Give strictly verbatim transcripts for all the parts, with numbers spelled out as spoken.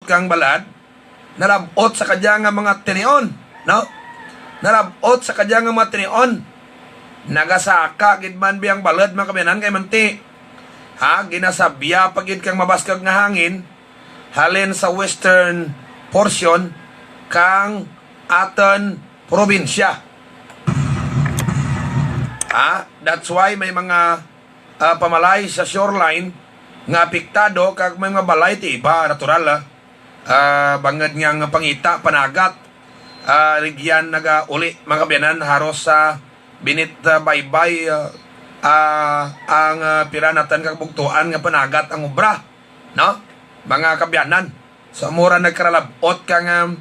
kang balad, nalab-ot sa kadya nga mga tinion, no? Nalab-ot sa kadya nga mga tinion. Nagasaka gid man biyang balad, mga kaabyanan, kay manti, ha, ginasabya pa gid kang mabaskag nga hangin halin sa western portion kang aton probinsya. Ha? That's why may mga, ah, pamalay sa shoreline nga apektado, kag may mga balay ti iba, natural, ah, ah, bangod nga ang pangita, panagat, ah, rugyan nagauli, mga kaabyanan, haros sa binit, ah, baybay, ah, ah, ang, ah, pira natan kabugtoan nga panagat ang obra, no? Mga kaabyanan. So, amo ra nagkaralab-ot kang, um,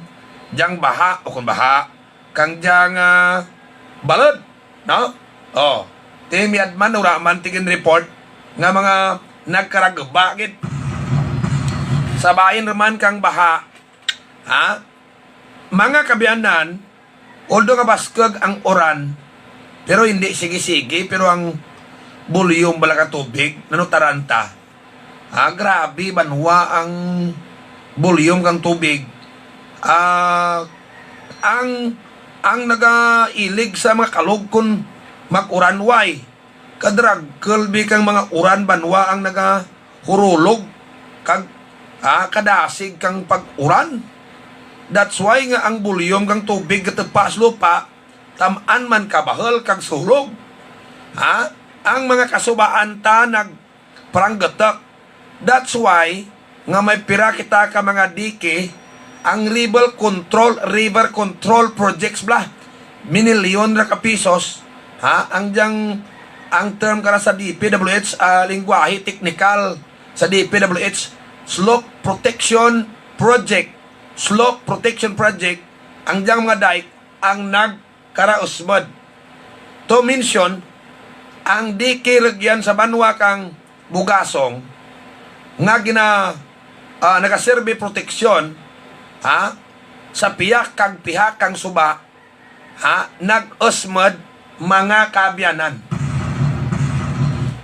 dyang baha, o kung baha, kang dyang, ah, balod, no? Oh, ti miad man, wala man ti ginreport nga mga nagkaragba gid. Sa bahin ra man kang baha, ha? Mga kaabyanan, although nga baskog ang uran, pero hindi sige-sige, pero ang volume bala ka tubig, nanutaran ta. Ah, grabe, banwa ang volume kang tubig. Ah, ang, ang nagailig sa mga kalog kun mag-uran, why? Kadragkol bi kang mga uran banwa ang nagahurulog kag, ah, kadasig kang pag-uran. That's why nga ang volume kang tubig gatupa sa lupa, tam-an man kabahol kag surog. Ha? Ang mga kasubaan ta nagparanggetek. That's why nga may pira kita ka mga dike, ang river control, river control projects bala. Minilyon ra ka pisos, ha? Ang dyang, ang term kara sa D P W H, ah, lingwahe teknikal sa D P W H, slope protection project. Slope protection project, ang dyang mga dike ang nagkarausmod. To mention, ang dike rugyan sa banwa kang Bugasong nga gina-, ah, nagaserbi proteksyon, ha, sa pihak kag pihak kang suba, ha, nag-usmod, mga kaabyanan.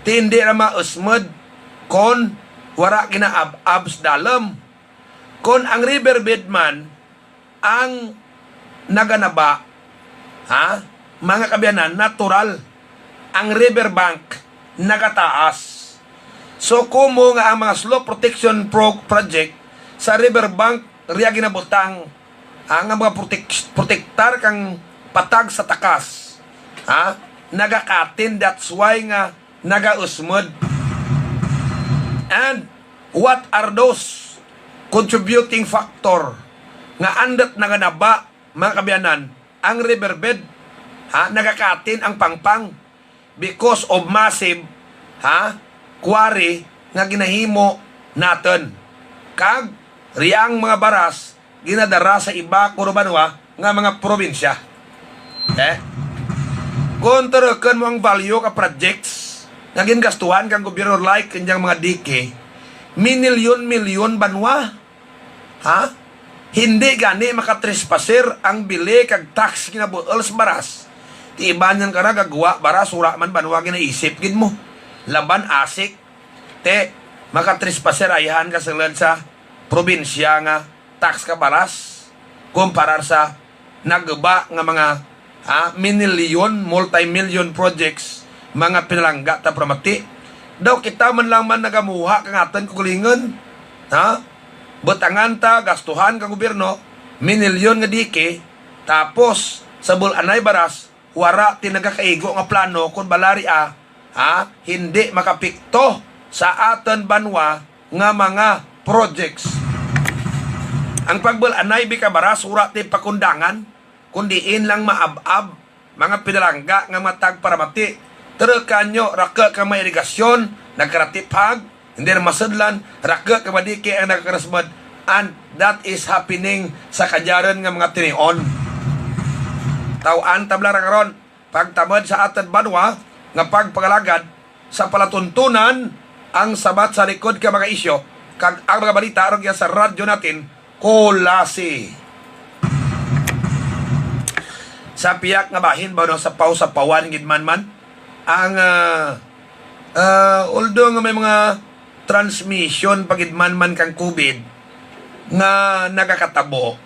Ti hindi ra mausmod kon wala ginaab-ab sa dalom. Kon ang riverbed man ang naganaba, ha, mga kaabyanan, natural, ang riverbank nagataas. So, kumo nga ang mga slope protection pro-, project sa riverbank riya ginabutang, ha, nga mga protek-, protektar kang patag sa takas, ha, nagakatin, that's why nga nagausmod. And what are those contributing factor nga andut naganaba, mga kaabyanan, ang riverbed, ha, nagakatin ang pangpang because of massive, ha, quarry nga ginahimo naton. Kag riang mga baras ginadara sa iba kuno banwa nga mga probinsya. Eh? Kung turukon mo ang value ka projects nga gingastuhan kang gobyerno, like kanyang mga dike, minilyon-milyon banwa. Ha? Hindi gani makatrespasser ang bili kag tax ginabuol sa baras. Ti iban yan ka na gagwa baras, wala man banwa ginaisip gid mo. Laban asik, te, makatrespasser ayahan ka sulod sa probinsya nga tax ka baras kumparar sa naguba nga mga, ha, minilyon, multi-million projects, mga pinalangga ta paramati. Daw kita man lang man nagamuha kang aton kaugalingon, ha? Butangan ta, gastuhan kang gobyerno, minilyon nga dike, tapos sa bul-anay baras, wara ti nagakaigo nga plano kun bala ria, ha, hindi makapikto sa aton banwa nga mga projects. Ang pagbul-anay bi ka baras wara ti pakundangan, kun diin lang maab-ab, mga pinalangga nga matag paramati. Pero kanyo, rake ka may irigasyon, nagkaratiphag, hindi na masudlan, rake ka madiki ang nagkarasbad, and that is happening sa kadyaran nga mga tinion. Taw-an tabla ra karon, pagtamod sa aton banwa nga pagpangalagad sa palatuntunan ang sabat sa likod ka mga isyu kag ang mga balita aron sa radyo natin, Kulasi. Sa piyak nga bahin ba, no, sa paw-, sa pawan gid man man ang, ah, ah, although nga may mga transmission pa gid man man kang COVID, nga nagakatabo.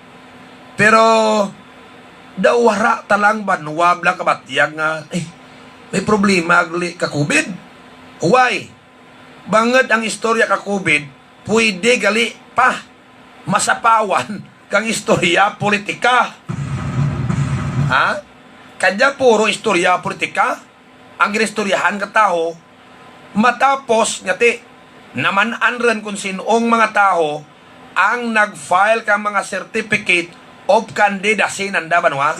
Pero daw wara ta lang banwa bala kabatyag nga, eh, may problema gali ka COVID. Why? Bangod ang istorya ka COVID, pwede gali pa masapawan kang istorya politika. Ha? Kanya puro istorya politika ang ginistoryahan ka tawo, matapos nga ti naman-an rin kung sinong mga tawo ang nag-file kang mga certificate of candidacy nanda banwa.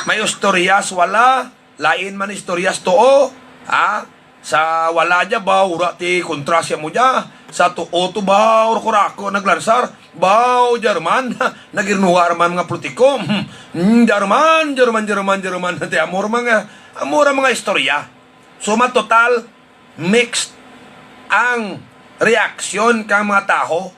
May istoryas wala, lain man istoryas tuo, ha? Sa wala dya ba, ura ti kontra siya mo dya. Sa tuo to ba, ura ko rako naglansar. Baw, German, nagirnuha man mga politiko. Hmm, German, German, German, German. Ti amor mga, amor ang mga istorya. So, matotal, mixed ang reaksyon kang mga taho.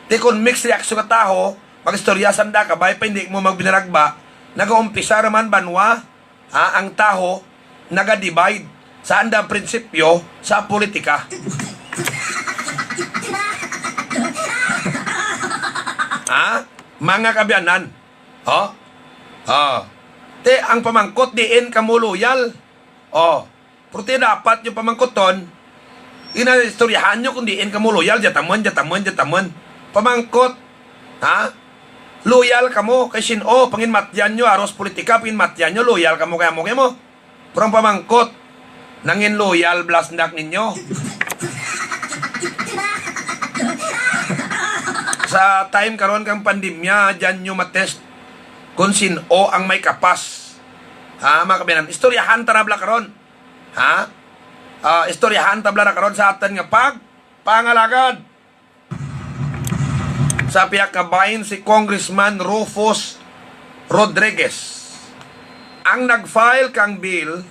Ti kon mixed reaksyon ka taho, mag-istorya sanda ka, bay pa hindi mo magbinaragba, nag-uumpisa ra man banwa, ha, ang taho, naga-divide sa andang prinsipyo sa politika. Ha? Mga kaabyanan. Oh? Oh. Ti, ang pamangkot diin kamo loyal. Oh. Pero ti dapat yung pamangkoton, inaistoryahan nyo kung diin kamo loyal, jataman, jataman, jataman. Pamangkot, ha? Loyal kamo kay sin-o, panginmatyan nyo, aros politika, panginmatyan nyo, loyal kamo kay amo, kay mo. Pero ang pamangkot, nangin loyal bala sanda ninyo. Sa time karon kang pandemya, dyan nyo matest kung sin-o ang may kapas. Ha, mga kaabyanan, istoryahan ta ra bala karon. Ha? Ah, istoryahan ta bala na karon sa aton nga pagpangalagad. Sa pihak nga bahin, si Congressman Rufus Rodriguez ang nag-file kang bill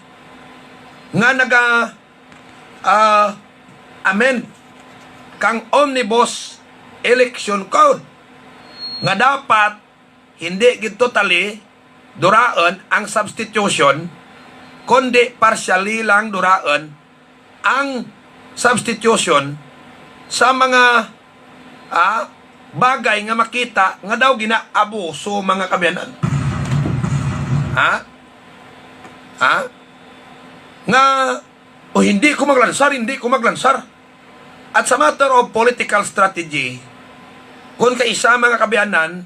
nga naga, ah, amend kang Omnibus Election Code nga dapat hindi gid totally duraon ang substitution, kundi partially lang duraon ang substitution sa mga, ah, bagay nga makita nga daw ginaabuso, mga kaabyanan. Ha? Ha? Nga, "O, hindi ko maglansar, hindi ko maglansar." At sa matter of political strategy, kung kaisa, mga kaabyanan,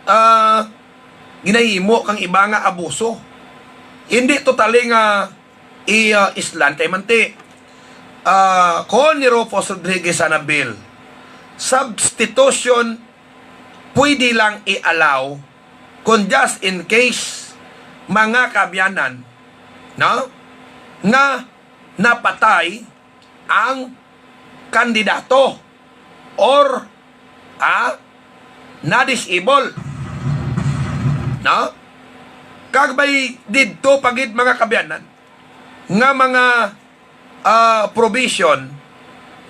ah, ginahimo kang iba nga abuso. Hindi totally nga i-, ah, islan kay manti. Ah, kon ni Rufus Rodriguez sana bill, substitution pwede lang i-allow kung just in case, mga kaabyanan, no, nga napatay ang kandidato or, ah, na-disable, no? Kag may didto pa gid, mga kaabyanan, nga mga, ah, provision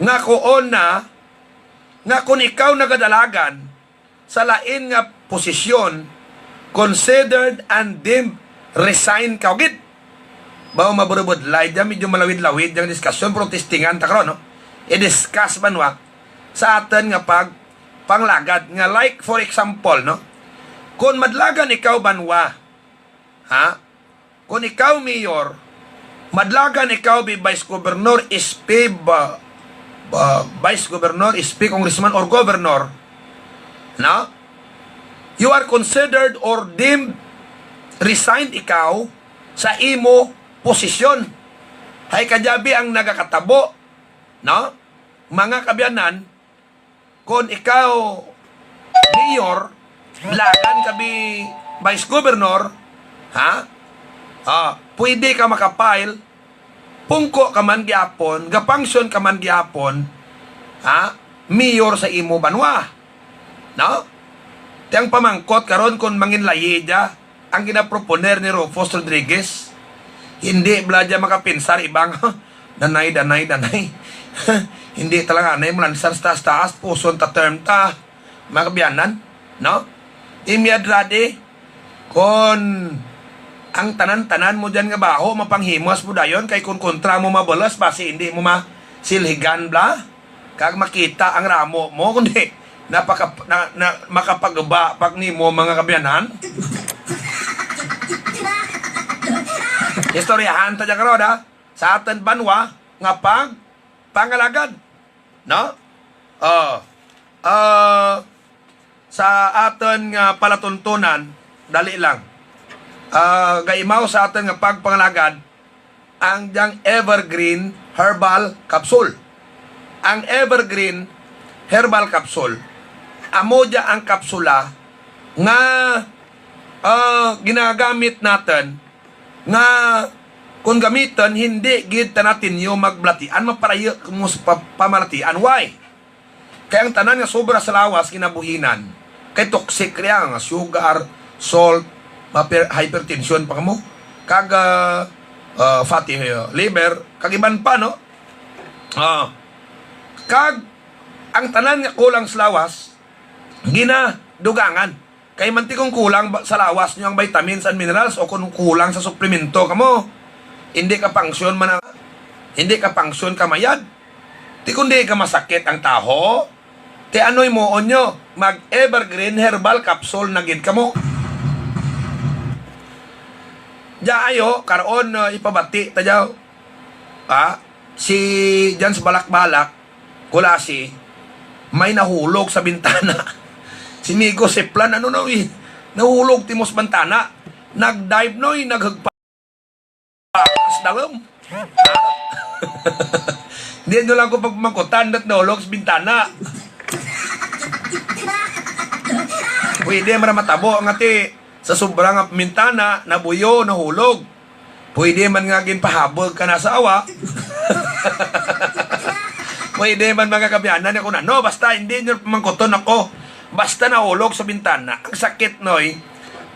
nga kuon na nga kung ikaw nagadalagan sa lain nga posisyon, considered and deemed resign ka gid. Bawo maburubudlay dyan, medyo malawid-lawid yung diskusyon, pero testingan ta karon, no? I-discuss man wa sa aton nga pag panglagad nga, like, for example, no? Kung madlagan ikaw banwa, ha? Kung ikaw mayor, madlagan ikaw bi vice governor, S P, ba, ba, vice governor, S P, congressman, or governor, no? You are considered or deemed resigned ikaw sa imo posisyon. Hay kadyabi ang nagakatabo, no? Mga kaabyanan, kung ikaw mayor, lagan ka bi vice governor, ha? Ah, pwede ka makapile, pungko ka man gyapon, gafunction ka man gyapon, ha? Mayor sa imo banwa. No? Ti ang pamangkot karon kung manginlayi dya, ang ginaproponer ni Rufus Rodriguez. Hindi bala dya makapinsar ibang danay, danay, danay. Hindi talaga anay malansar sa taas-taas, puson ta term ta, mga kaabyanan, no? Imyad radi, kon ang tanan-tanan mo dyan nga baho, mapanghimos mo dayon, kay kon kontra mo mabulos, basi hindi mo ma-, silhigan bala, kag makita ang ramo mo, kundi napaka-, na, na, makapagba pag nimo, mga kabyanan. Istoryahan ta dyan karon, ha? Sa aton banwa nga pag pangalagad, no? Oh. Ah, sa aton nga palatuntunan, dali lang. Ah, gaimaw sa aton nga pagpangalagad ang dyang Evergreen Herbal Capsule. Ang Evergreen Herbal Capsule, amo dya ang kapsula nga, ah, ginagamit naton nga kung gamiton, hindi gid ta natinyo magbalatian, maparayo mo sa pa-, pamalatian. Why? Kay ang tanan nga sobra sa lawas ginabuhinan. Kay toxic riya nga sugar, salt, maper-, hypertension pa kamo, kag, ah, ah, fatty, ah, liver, kag iban pa, no? Ah, kag ang tanan nga kulang sa lawas ginadugangan. Kay manti kung kulang ba, sa lawas nyo ang vitamins and minerals o kung kulang sa suplemento kamo, hindi ka function man ang, hindi ka function ka mayad. Ti kundi ka masakit ang taho, ti anoy mo onyo, mag Evergreen Herbal Capsule na gid kamo. Dya ayo, karon, uh, ipabati ta dya. Ah, si Jans Balak-Balak, Kulasi, may nahulog sa bintana. Si Migo Siplan, ano na, eh? Nahulog timos bintana. Nag-dive, noy, naghagpa. Sa dalom. Di nyo lang ko pagmangkutan, ba't nahulog sa bintana? Pwede, mara matabo, ang ati. Sa sobra nga bintana, nabuyo, nahulog. Pwede man nga ginpahabog ka na sa awa. Pwede man, mga kabyanan, ako na, no, basta hindi nyo pamangkuton ako. Basta nahulog sa bintana. Ang sakit, noy,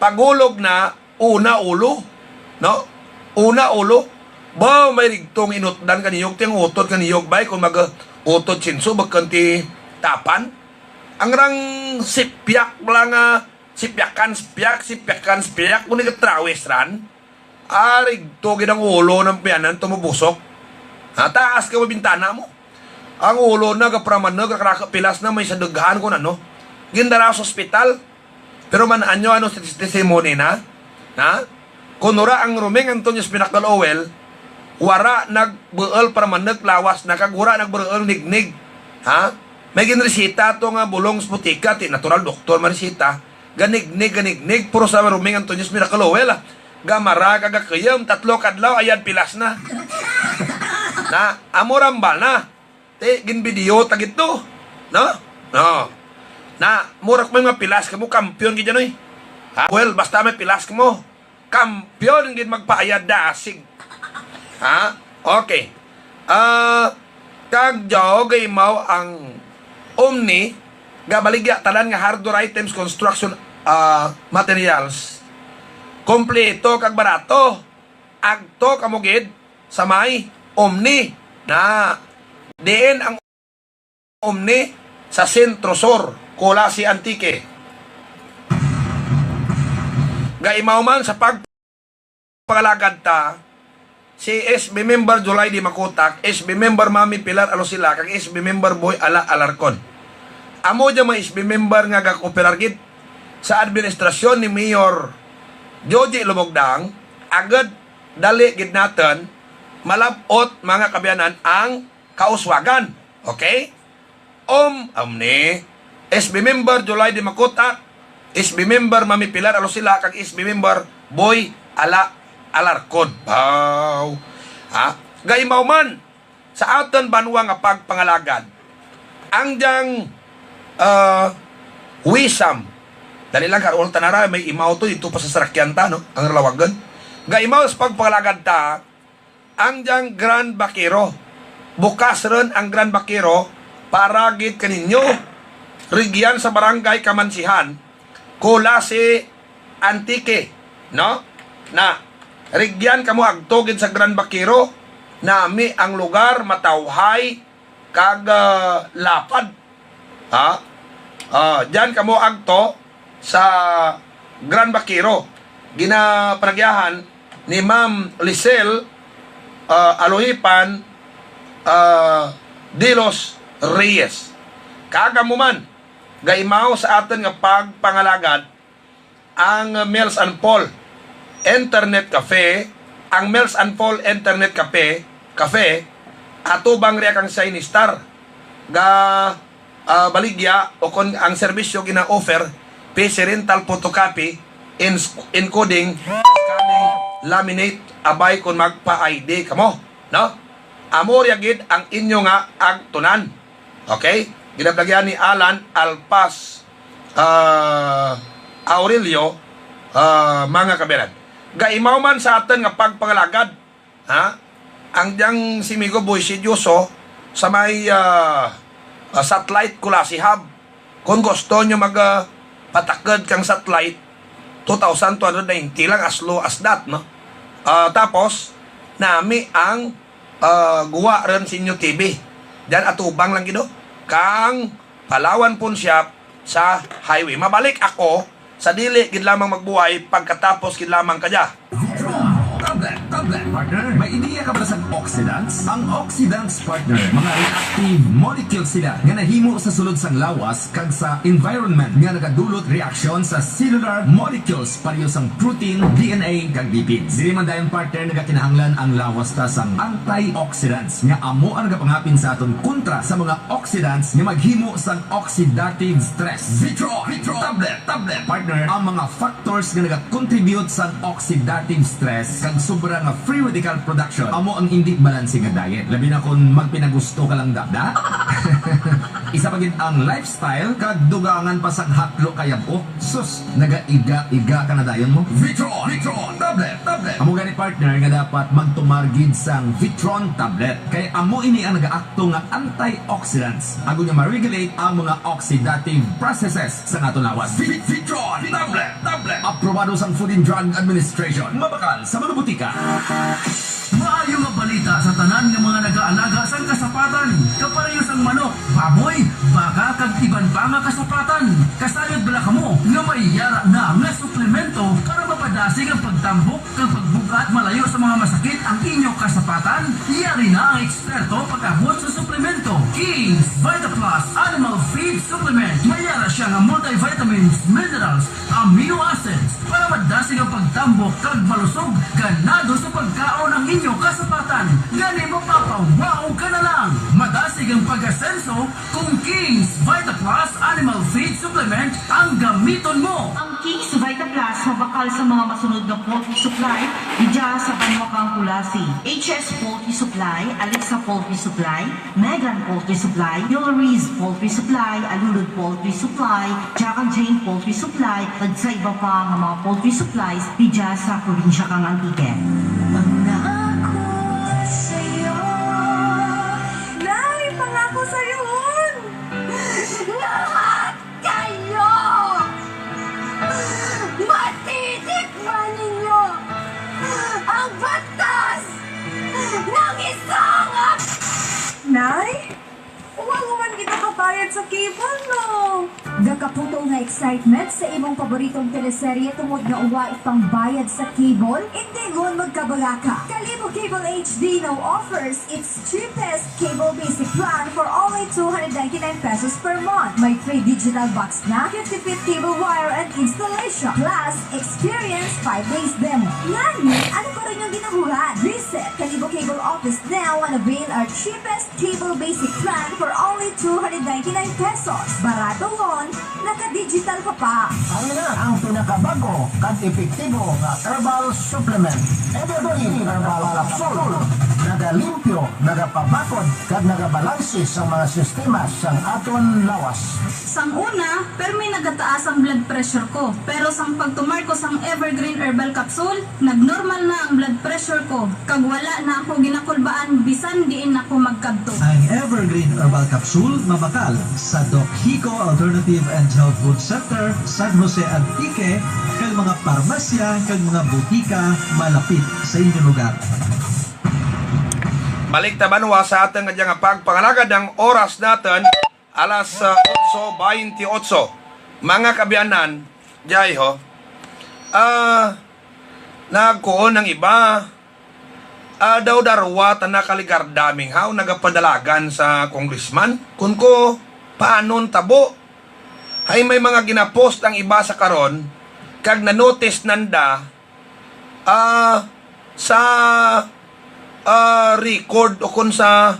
paghulog na, una ulo, no? Una ulo. Ba, may rigtong inutdan ka niyog, ti ang utod ka niyog, bay, kung mag-utod sinso, bakang ti tapan. Ang rang sipyak lang, ah, sipyakan, sipyak, sipyakan, sipyak, kung ikatrawis ran, arig to gid ang ulo ng piyanan tumubusok. Ha, taas ka mo bintana mo. Ang ulo na, gapraman na, gakraka pilas na, may sa dughan kung ano. Gindara sa ospital. Pero man anyo, ano, sa tes-, testimony na? Na? Kung nura ang Roming Antonio's Pinakal Oil, wara nagbuol para manag lawas na kag wara nagbuol nignig. Ha? May ginresita to nga bulong sa butika, ti natural doktor maresita. Ganignig, ganignig, puro sa Roming Antonio's Miracle Oil, ah. Gamara kag gakuyom, tatlo kadlaw, ayad pilas na. Na, amo rambal na. Ti, ginbidiyo ta gid to. No? No. Na, mura ko may mga pilas kamo, kampiyon gid yan, oy. Ha? Well, basta may pilas kamo, kampiyon gid magpaayad dasig. Ha? Okay. Ah, kag Joe, gaimaw ang Omni, gabaligya tanan nga hardware items, construction, ah, materials. Kompleto kag barato. Agto kamo gid sa may Omni na diin ang Omni sa Centro Sur, Culasi, Antique. Gaimaw man sa pagpangalagad ta, si S B member July Di Makutak, S B member Mami Pilar Alosila, kag S B member Boy Ala Alarcon. Amo dyan mga S B member nga gakooperar gid sa administrasyon ni Mayor Joji Lumogdang, agad dali gid naton malab-ot, mga kabyanan, ang kauswagan. Okay? Om, Omni, S B member July Di Makutak, S B member Mami Pilar Alosila, kag S B member Boy Ala Alarcon. Baw. Ha? Gaimaw man sa aton banwa nga pagpangalagad. Ang diyang, ah, wisam. Dali lang, karon tanara, may imaw to, ito pa sa sarakyan ta, no? Ang lawagan. Gaimaw sa pagpangalagad ta, ang diyang Grand Vaquero. Bukas ron ang Grand Vaquero para gid kaninyo. Rigyan sa Barangay Kamansihan, Culasi, Antique, no? Na, rigyan kamo agto gid sa Grand Vaquero, nami ang lugar, matawhay, kag, ah, lapad. Ha? Ah, diyan kamo agto sa Grand Vaquero. Ginapanagyahan ni Ma'am Lisel, ah, Alohipan, ah, de los Reyes. Kag amo man, gaimaw sa aton nga pagpangalagad ang Mills and Paul Internet Cafe, ang Mills and Paul Internet Cafe, Cafe, atubang riya kang Shiny Star ga, ah, baligya o kon ang serbisyo gina-offer, P C rental, photocopy, ins-, encoding, scanning, laminate, abay kon magpa-I D kamo, no? Amo riya gid ang inyo nga agtunan. Okay? Ginablagyan ni Alan Alpas, ah, Aurelio, ah, mga kabiyanan. Gaimaw man sa aton nga pagpangalagad, ha? Ang diyang si Migo Boy Sidyoso sa may, ah, ah, Satellite Culasi Hub. Kung gusto nyo mag, ah, patakod kang satellite, two thousand two hundred ninety lang, as low as that, no? Ah, tapos, nami ang, ah, guwa ron sa inyo T V. Diyan atubang lang gid, oh. Kang Palawan Pawn Shop sa highway. Mabalik ako sa dili gid lamang magbuhay pagkatapos gid lamang kadya. Vitron, tablet, tablet, partner. May ideya ka ba sa oxidants? Ang oxidants, partner, mga reactive molecules sila nga nahimo sa sulod sang lawas kag sa environment nga nagadulot reaksyon sa cellular molecules pareho sang protein, D N A, kag lipids. Diri man dayon, partner, nagakinahanglan ang lawas ta sang antioxidants nga amo ang nagapangapin sa aton kontra sa mga oxidants nga maghimo sang oxidative stress. Vitro, Vitro, tablet, tablet, partner, ang mga factors nga nagakontribute sa oxidative stress kag sobra nga free radical production amo ang indi balanse nga diet, labi na kon magpinagusto ka lang, da, da. Isa pa gid ang lifestyle, kag dugangan pa sang hatlo kayab-o. Sus, nagaiga-iga ka na dayon mo. Vitron, Vitron, tablet, tablet. Amo gani, partner, nga dapat magtumar gid sang Vitron tablet. Kay amo ini ang nagaakto nga antioxidants, agod nga ma-regulate ang mga oxidative processes sa aton lawas. Vit-, Vitron, tablet, tablet. Aprobado sang Food and Drug Administration. Mabakal sa mga butika. Maayo nga balita sa tanan nga mga nagaalaga sang kasapatan, kapareho sang manok, baboy, baka, kag iban pa nga kasapatan. Kasayod bala kamo nga may yara na nga suplemento para mapadasig ang pagtambok kag pagbug-at malayo sa mga masakit ang inyo kasapatan? Yari na ang eksperto pag-abot sa suplemento, King's Vita Plus Animal Feed Supplement. May yara siya nga multivitamins, minerals, amino acids para madasig ang pagtambok kag malusog, ganado sa pagkaon ang inyo kasapatan. Gani, mapapa-wow ka na lang. Madasig ang pag-asenso kung King's Vita Plus Animal Feed Supplement ang gamiton mo. Ang King's Vita Plus mabakal sa mga masunod nga poultry supply didya sa banwa kang Culasi: H S Poultry Supply, Alexa Poultry Supply, Megan Poultry Supply, Yoloriz Poultry Supply, Alulod Poultry Supply, Jack and Jane Poultry Supply, kag sa iba pa nga mga poultry supplies didya sa probinsya kang Antique. Pangako sa'yo. Nay, pangako sa'yo, hon. Lahat kayo! Matitikman ninyo ang batas ng isang ap- Nay, wala man kita kabayad sa cable, no? Gakaputol nga excitement sa imong paboritong teleserye tungod nga wala pangbayad sa cable? Indi, ngon, magkabalaka. Kalibo Cable H D now offers its cheapest cable basic plan for only two hundred ninety-nine pesos per month. May free digital box na, fifty feet cable wire and installation, plus experience five days demo. Ngani, ano pa rin yung ginahulan? Visit Kalibo Cable Office now and avail our cheapest cable basic plan for only two hundred ninety-nine pesos. Barato, ngon, naka-digital ka pa. Ari na ang pinakabago kag epektibo nga herbal supplement, Evergreen Herbal Capsule. Nagalimpyo, nagapabakod, kag nagabalanse sa mga sistema sang aton lawas. Sang una, permi nagataas ang blood pressure ko. Pero sang pagtumar ko sang Evergreen Herbal Capsule, nagnormal na ang blood pressure ko, kag wala na ako ginakulbaan bisan diin ako magkadto. Ang Evergreen Herbal Capsule mabakal sa Doc Hico Alternative and Health Food Center, San Jose, Antique, kag mga parmasya kag mga butika malapit sa inyo lugar. Balik ta, banwa, sa aton nga dya nga pagpangalagad. Ang oras naton, alas, ah, otso baynte otso. Mga kaabyanan, dya, ho. Ah, nagkuon ang iba. Ah, daw darwa ta na ka Legarda, minghaw, nagapadalagan sa congressman. Kun ko, paanon tabo? Hay may mga ginapost ang iba sa karon, kag na-notice nanda, ah, sa, ah, record o kun sa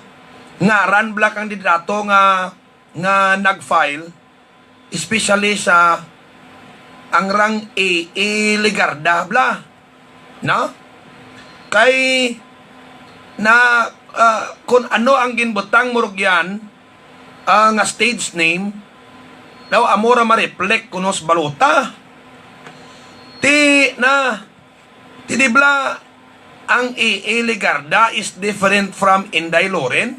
ngaran bala kandidato nga, nga nag-file, especially sa ang rang A A Legarda bala, no? Kay na, ah, kun ano ang ginbutang mo rugyan, ah, nga stage name, daw amo ra ma-reflect kuno sa balota. Ti na, ti di bala ang A A Legarda is different from Inday Loren?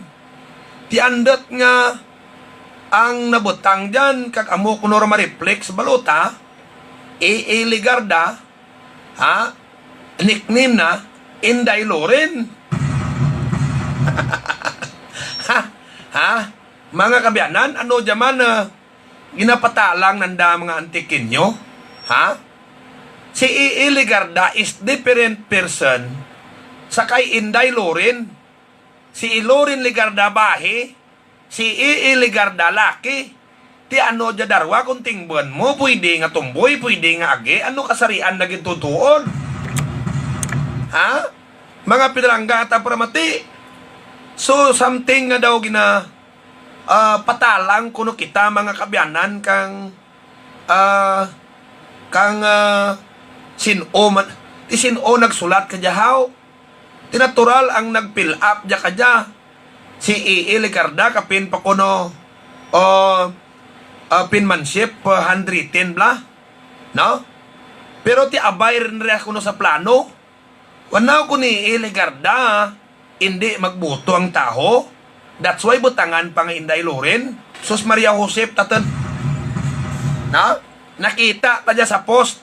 Ti andot nga ang nabutang diyan kag amo kuno ra ma-reflect sa balota, A A Legarda, ha? Nickname na Inday Loren. Ha? Ha? Mga kabiyanan, ano diya man, ah, ginapatalang nanda mga Antiqueño? Ha? Si A A Legarda is different person sa kay Inday Loren. Si Loren Legarda bahi, si A A Legarda laki. Ti ano diya darwa, kung tingbuan mo, pwede nga tumboy, pwede nga agi, ano kasarian na gintutuon? Ha? Mga pinalangga ta pramati. So, something nga daw gina, ah, patalang kuno kita, mga kabiyanan, kang, ah, kang, ah, sin-o man, ti sin-o nagsulat ka diya, haw? Ti natural ang nag-fill up diya ka diya. Si A A Legarda kapin pa kuno, o, ah, penmanship, ah, handwritten bala, no? Pero ti abay rin reha kuno sa plano. Wanaw ko ni A A Legarda, indi magboto ang tawo. That's why butangan pa nga Inday Loren. Sus Maria Josep, tatod. Na? Nakita ta diya sa post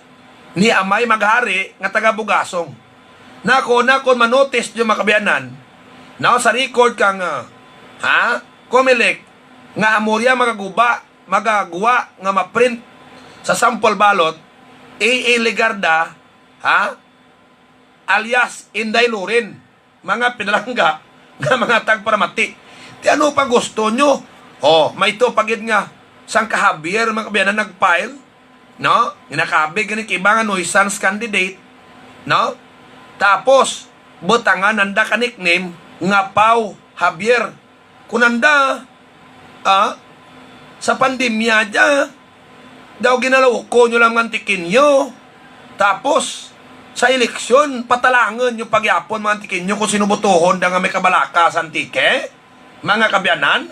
ni Amay Maghari nga taga Bugasong. Nako, na kon manotice niyo, mga kabiyanan, na sa record kang, ah, ha? Comelec, nga amo riya magaguba, magagwa nga ma-print sa sample ballot, A A Legarda, ha? Alias Inday Loren, mga pinalangga nga mga tagparamati. Ti ano pa gusto nyo? Oh, may to pa gid nga sangka Javier, mga kabiyanan, nag-file, no? Ginakabig gani kay iba nga nuisance candidate, no? Tapos, butangan nanda ka nickname nga Pau Javier. Kunanda, ah, sa pandemya dya, daw ginalawko nyo lang mga Antiqueño. Tapos, sa eleksyon, patalangon nyo pagyapon mga Antiqueño kung sino botohon da nga may kabalaka sa Antique. Mga kabiyanan,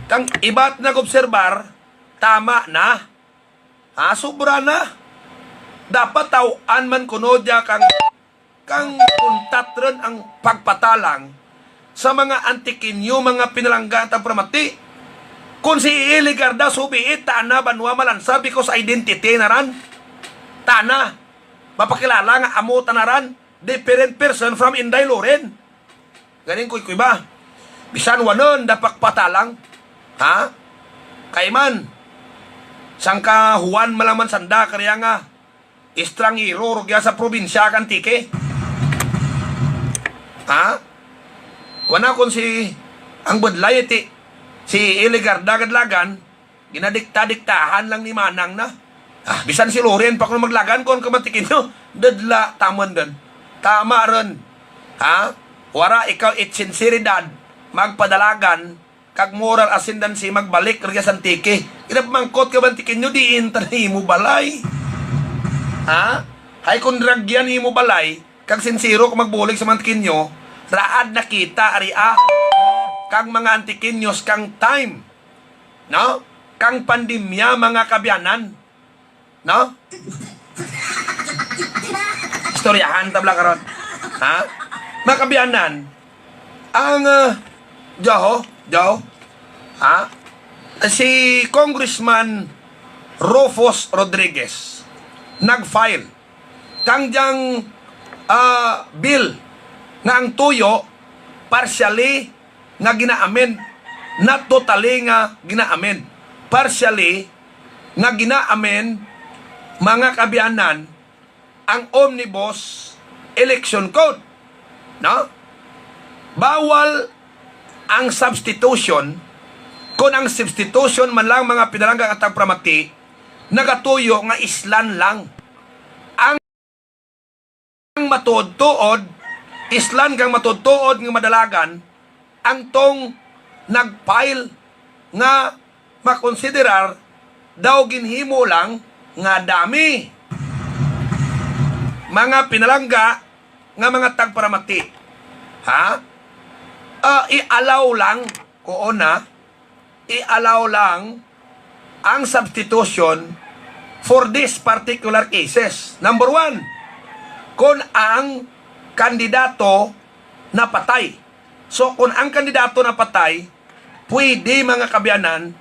kang ibat nag-obserbar, tama na. Ha, sobra na. Dapat taw-an man kuno dya kang, kang untat ron ang pagpatalang sa mga Antiqueño, mga pinalangga ta pramati. Kung si A A Legarda, subiit, tana banwa malansar because identity na ran. Tana, mapakilala nga amo tana ran, different person from Inday Loren. Galing, kuy, kuy ba? Bisan wanon, dapat patalang. Ha? Kay man, sangka Juan malaman sanda, kaya nga, estranghero, rugya sa probinsya, kang Antique. Ha? Wana kon si, ang budlay, iti, si Ilegarda Gadlagan, ginadikta-diktahan lang ni Manang na. Ah, bisan si Loren pa kuno maglagan kon kang Antiqueño, dudla, tamon dun. Tama ron. Ha? Wara ikaw it sinseridad, magpadalagan, kag moral ascendancy magbalik rugya sa Antique. Ginapamangkot kang Antiqueño, diin ta na imo balay? Ha? Hay kon ragyan imo balay, kag sinsero ka magbulig sa mga Antiqueño, raad nakita ari, ah, kang mga Antiqueños kang time, no? Kang pandemya, mga kabiyanan. No? Istoryahan ta bala karon. Ha? Mga kabiyanan, ang, ah, Joho, Joho, ha? Si Congressman Rufus Rodriguez nag-file kang diyang, ah, bill nga ang tuyo partially nga gina-amend, not totally nga gina-amend, partially nga gina-amend, mga kabiyanan, ang Omnibus Election Code. No? Bawal ang substitution, kung ang substitution man lang, mga pinalangga, nga tagparamati, nagatuyo nga islan lang. Ang matuod-tuod, islan kang matuod-tuod nga madalagan, ang tong nag-file nga makonsiderar daw ginhimo lang nga dami. Mga pinalangga nga mga tagparamati, ha? Ah, i-allow lang, kuon na, i-allow lang ang substitution for these particular cases. Number one, kung ang kandidato napatay. So, kung ang kandidato napatay, pwede, mga kaabyanan,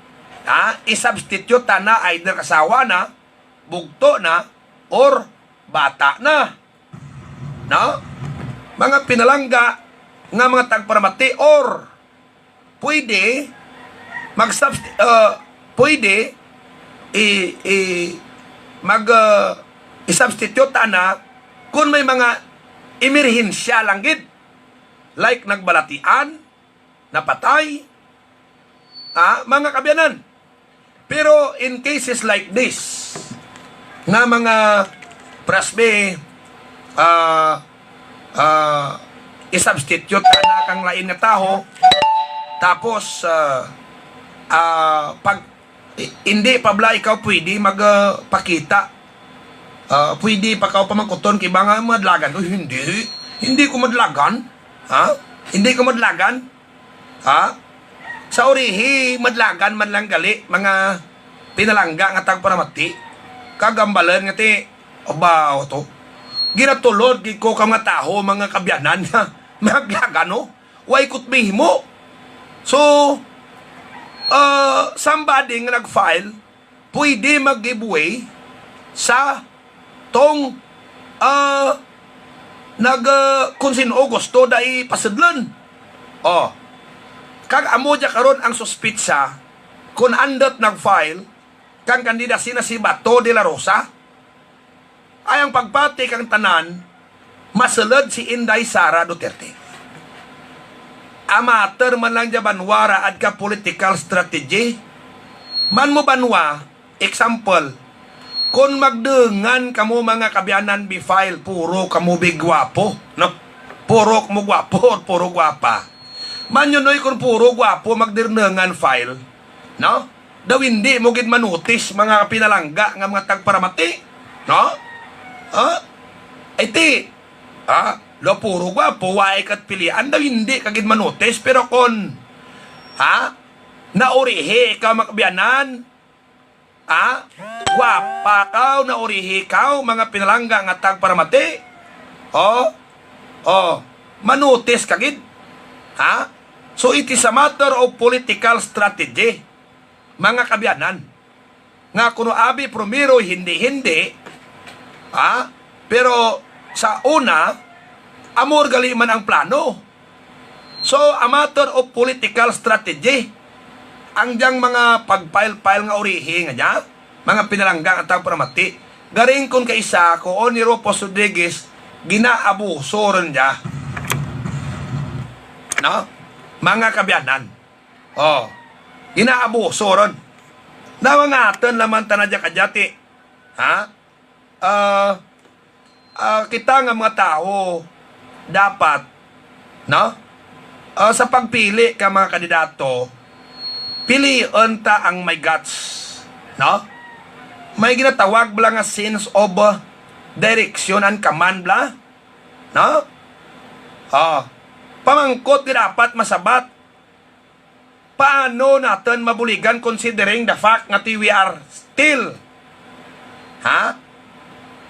ha, i-substitute ta na, either asawa na, bugto na, or bata na. No? Mga pinalangga nga mga tagparamati, or pwede mag-subst-, uh, pwede i, i, mag, uh, i-substitute ana kung may mga emerhensya lang gid, like nagbalatian, napatay, ah, mga kaabyanan. Pero in cases like this, nga mga prasbe, ah, ah, i-substitute ka na kang lain nga taho, tapos, ah, ah, pag, i-, hindi pa bala ikaw pwede mag, ah, pakita. Ah, pwede pa ka pamangkuton kay ba nga madlagan? Uy, hindi. Hindi ko madlagan. Ha? Hindi ko madlagan. Ha? Sa urihi, madlagan man lang gali, mga pinalangga nga tagparamati. Kagambalan nga ti, abaw to. Ginatulod gid ko ka mga taho, mga kaabyanan, nga madlagan, no? Way kutbihimo. So, uh, somebody nga nag-file, pwede mag-give way sa tong, ah, nag, ah, kung sino gusto da ipasudlon. Oh. Kag amo dya karon ang suspitsa, kung andot nag-file kang kandida sina si Bato de la Rosa, ay ang pagpati kang tanan, masulod si Inday Sara Duterte. Amater man lang dya banwa raad ka political strategy. Man mo banwa, example, kon magdungan kamo mga kaabyanan bi file, puro kamo bi gwapo, no? Puro mo gwapo or puro gwapa. Man yun, oy, kung puro gwapo magdungan file, no? Daw hindi mo gid manutis, mga pinalangga nga mga tagparamati, no? Ha? Ay, ti, ha? Lo, puro gwapo, waay kat pilian, daw hindi ka gid manutis. Pero kon, ha? Naurihi ka, mga kaabyanan, ha? Gwapa ka, naurihi ka, mga pinalangga nga tagparamati. Oh, oh, manutis ka gid. Ha? So, it is a matter of political strategy, mga kaabyanan, nga kuno abi primero, hindi, hindi, ha? Pero sa una, amor gali man ang plano. So, a matter of political strategy. Ang diyang mga pag-file-file nga urihi nga dya, mga pinalangga nga tagparamati. Garing kon kaisa, kuon ni Rufus Rodriguez, ginaabuso ron dya. No? Mga kaabyanan. Oh, ginaabuso ron. Nawangaton naman ta na dya kadyati. Ha? Ah, ah, kita nga mga tawo dapat, no? Ah, sa pagpili ka mga kandidato, pilion ta ang may guts, no? May ginatawag bala nga sense of, ah, direction and command bala, no? Ah, pamangkot nga dapat masabat. Paano naton mabuligan considering the fact nga ti we are still, ha?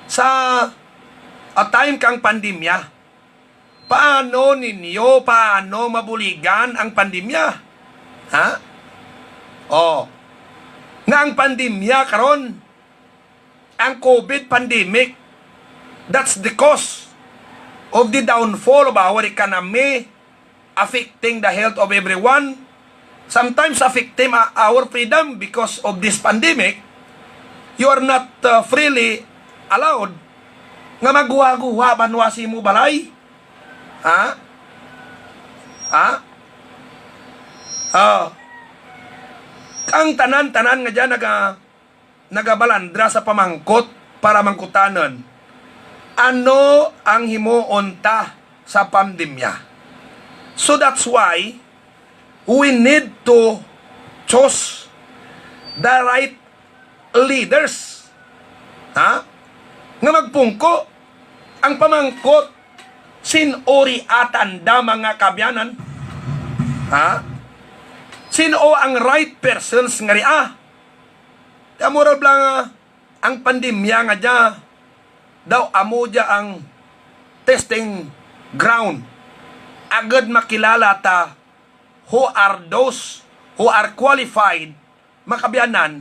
Sa a time kang pandemya. Paano ninyo, paano mabuligan ang pandemya? Ha? Oh. Nga ang pandemya karon, ang COVID pandemic, that's the cause of the downfall of our economy, affecting the health of everyone, sometimes affecting, uh, our freedom because of this pandemic. You are not, uh, freely allowed nga magguha-guha banwa sa imo balay. Ha? Ha? Oh. Ang tanan-tanan nga dyan naga, nagabalandra sa pamangkot para mangkutanon, ano ang himuon ta sa pandemya? So that's why we need to choose the right leaders, ha? Nga magpungko. Ang pamangkot, sin-o ria ta, mga kaabyanan? Ha? Sin-o ang right persons nga ria? Kaya mura bala nga ang pandemya nga dya, daw amo dya ang testing ground. Agud makilala ta who are those who are qualified, mga kaabyanan,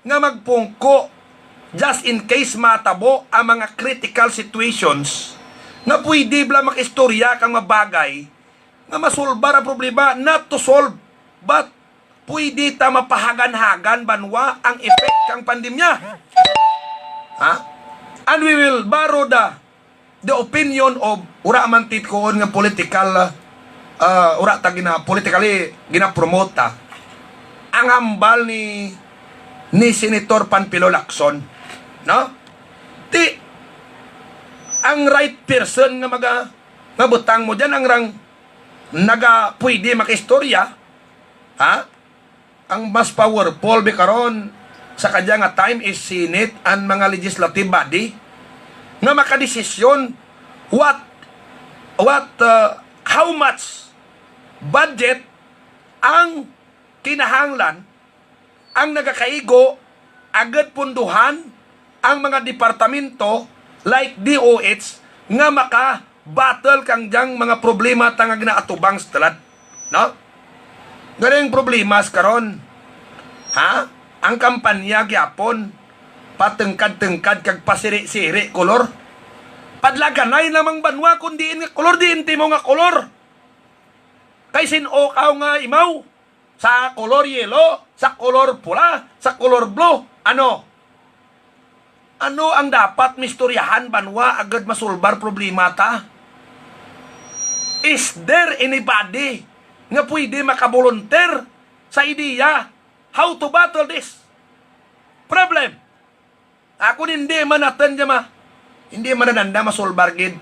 nga magpungko just in case matabo ang mga critical situations nga pwede bala makaistorya kang mga bagay nga masulbar ang problema, not to solve, but pwede ta mapahagan-hagan banwa ang effect kang pandemya. Ha? And we will borrow the the opinion of, ura man ti kuon nga political, ah, ura ta gina-, politically ginapromote ta. Ang hambal ni, ni Senator Panfilo Lacson, no? Ti, ang right person nga maga-, mabutang mo dyan, ang rang naga-, pwede makaistorya, ha? Ang mas powerful bi karon sa kadya nga time is Senate and mga legislative body nga makadesisyon what, what, uh, how much budget ang kinahanglan, ang nagakaigo agud punduhan ang mga departamento like D O H nga maka-battle kang dyang mga problema ta nga ginaatubang sa tulad, no? Galing problema sa karon, ha? Ang kampanya gyapon, patungkad-tungkad kag pasiri-siri kolor. Padlaganay namang banwa kung diin nga kolor, diin timo nga kolor. Kay sin-o ka nga imaw? Sa kolor yellow, sa kolor pula, sa kolor blue. Ano? Ano ang dapat mistoryahan banwa agud masulbar problema ta? Is there anybody nga pwede makabolunteer sa ideya how to battle this problem? Ako, hindi man natin dyan ma-, hindi man na masulbar gid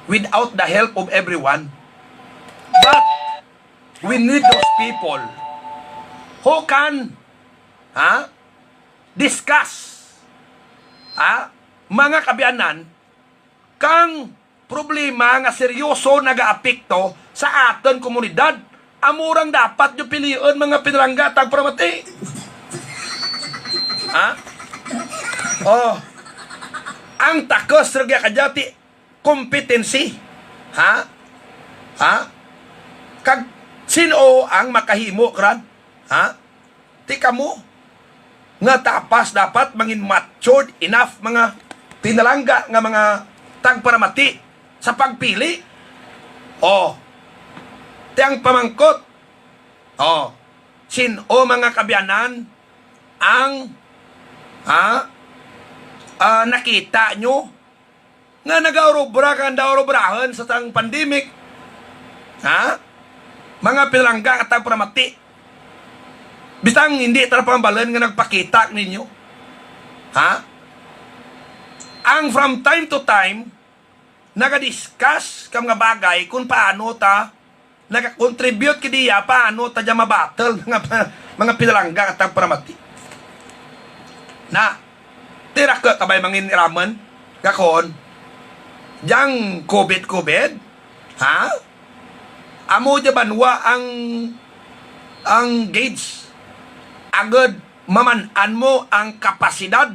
without the help of everyone. But we need those people who can, ha, discuss, ha, mga kaabyanan, kang problema nga seryoso nagaapekto sa aton komunidad. Amo rang dapat nyo pilion, mga pinalangga, tagparamati. Ha? Oh. Ang takos ra gyud kadya ti competency. Ha? Ha? Kag sin-o ang makahimo kran? Ha? Ti kamo nga tapas dapat mangin matured enough, mga pinalangga nga mga tagparamati sa pagpili. Oh. Ti ang pamangkot. Oh. Sin-o, mga kaabyanan, ang, ha? Ah, nakita nyo nga nagaurobra kag nagaurobra sa tang pandemic? Ha? Mga pinalangga kag tagparamati. Bitaw hindi ta na pambalan nga nagpakita ninyo. Ha? Ang from time to time, naga-discuss ka mga bagay kung paano ta naga-contribute kadiya, paano ta dyan ma-battle, mga, mga pinalangga kag tagparamati. Na, tira ka kabay mangin ramen, kakon, dyang covid, covid, ha? Amo dya banwa ang, ang gauge, agud maman-an mo ang kapasidad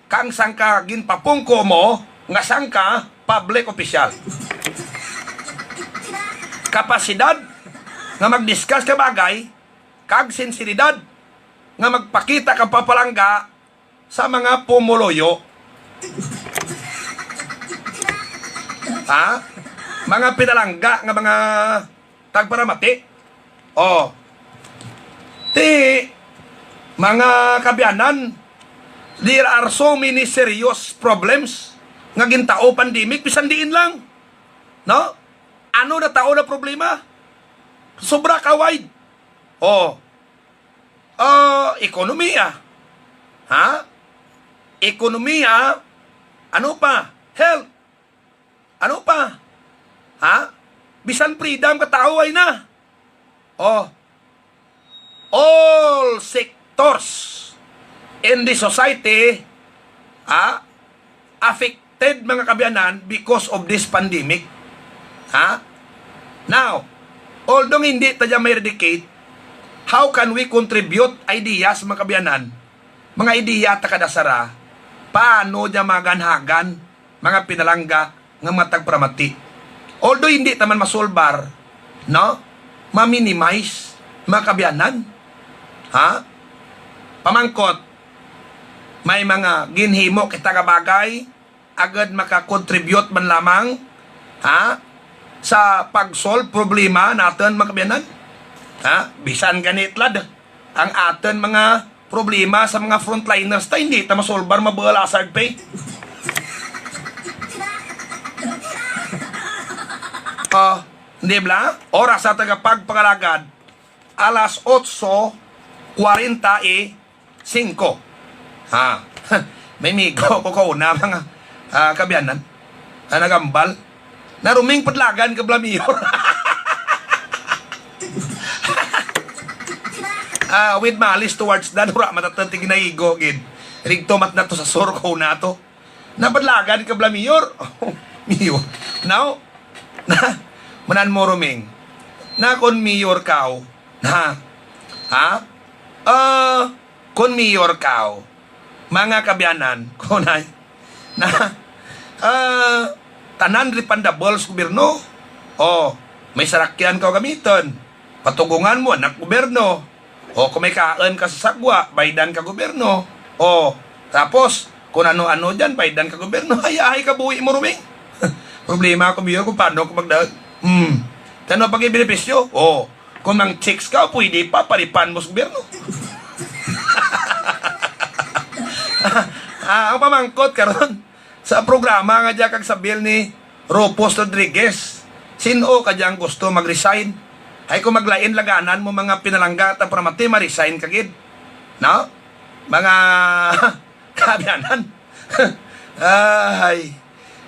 kang sangka ginpapungko mo nga sangka public official. Kapasidad nga mag-discuss ka bagay, kag sinseridad nga magpakita ka papalangga sa mga pumuluyo. Ha? Mga pinalangga nga mga tagparamati. Oh. Ti, mga kaabyanan, there are so many serious problems nga gintao pandemic, bisan diin lang. No? Ano na tao na problema? Sobra ka wide. Oh. Ah, ekonomiya. Ha? Ekonomiya. Ano pa? Health. Ano pa? Ha? Bisan freedom ka tao ay na. Oh. All sectors in the society, ha? Affected, mga kaabyanan, because of this pandemic. Ha? Now, although hindi ta dyan ma-eradicate, how can we contribute ideas, mga kaabyanan? Mga ideya ta kada sara, paano dyan maganhagan, mga pinalangga nga mga tagparamati? Although hindi ta man masolbar, no? Ma-minimize, mga kaabyanan. Ha? Pamangkot, may mga ginhimo kita nga bagay, agud maka-contribute man lamang, ha, sa pag-solve problema naton, mga kaabyanan? Ha? Bisan gani, lad, ang aton mga problema sa mga frontliners ta, hindi ta masolbar, mabuhal hazard pay. Oh, hindi bala? Oras sa tagapagpangalagad, alas otso kwarenta y singko. Ha? May migo ko kauna, mga, ah, kaabyanan. Ah, nagambal. Na, Roming, padlagan ka bala, Mayor. Ah, with malice towards Dan, wala matatantig na igo, gid. Rigto mat na to sa sur ko na to. Napadlagan ka bala, Mayor? Mayor. Now, na, manan mo, Roming. Na, kon Mayor ka, na, ha? Ah, kon Mayor ka, mga kaabyanan, kunay, na, ah, tanan refundable sa gobyerno. Oh, may sarakyan ka gamiton. Patugungan mo, anak gobyerno. O, kung may kaon ka sa sagwa, baydan ka gobyerno. O, tapos, kung ano-ano dyan, baydan ka gobyerno. Ay, ay, kabuhi mo, Roming. Problema ako, Mayor, kung paano ako magdaag. Hmm. Ano pag benepisyo? O, kung mang chicks ka, pwede pa, paripan mo sa gobyerno. Ah, ang pamangkot karon, sa programa nga diya kag sa bill ni Rufus Rodriguez, sin-o ka diyang gusto mag-resign? Ay, kung maglain laganan mo, mga pinalangga ta, para mati, ma-resign ka gid. No? Mga kaabyanan. Ay.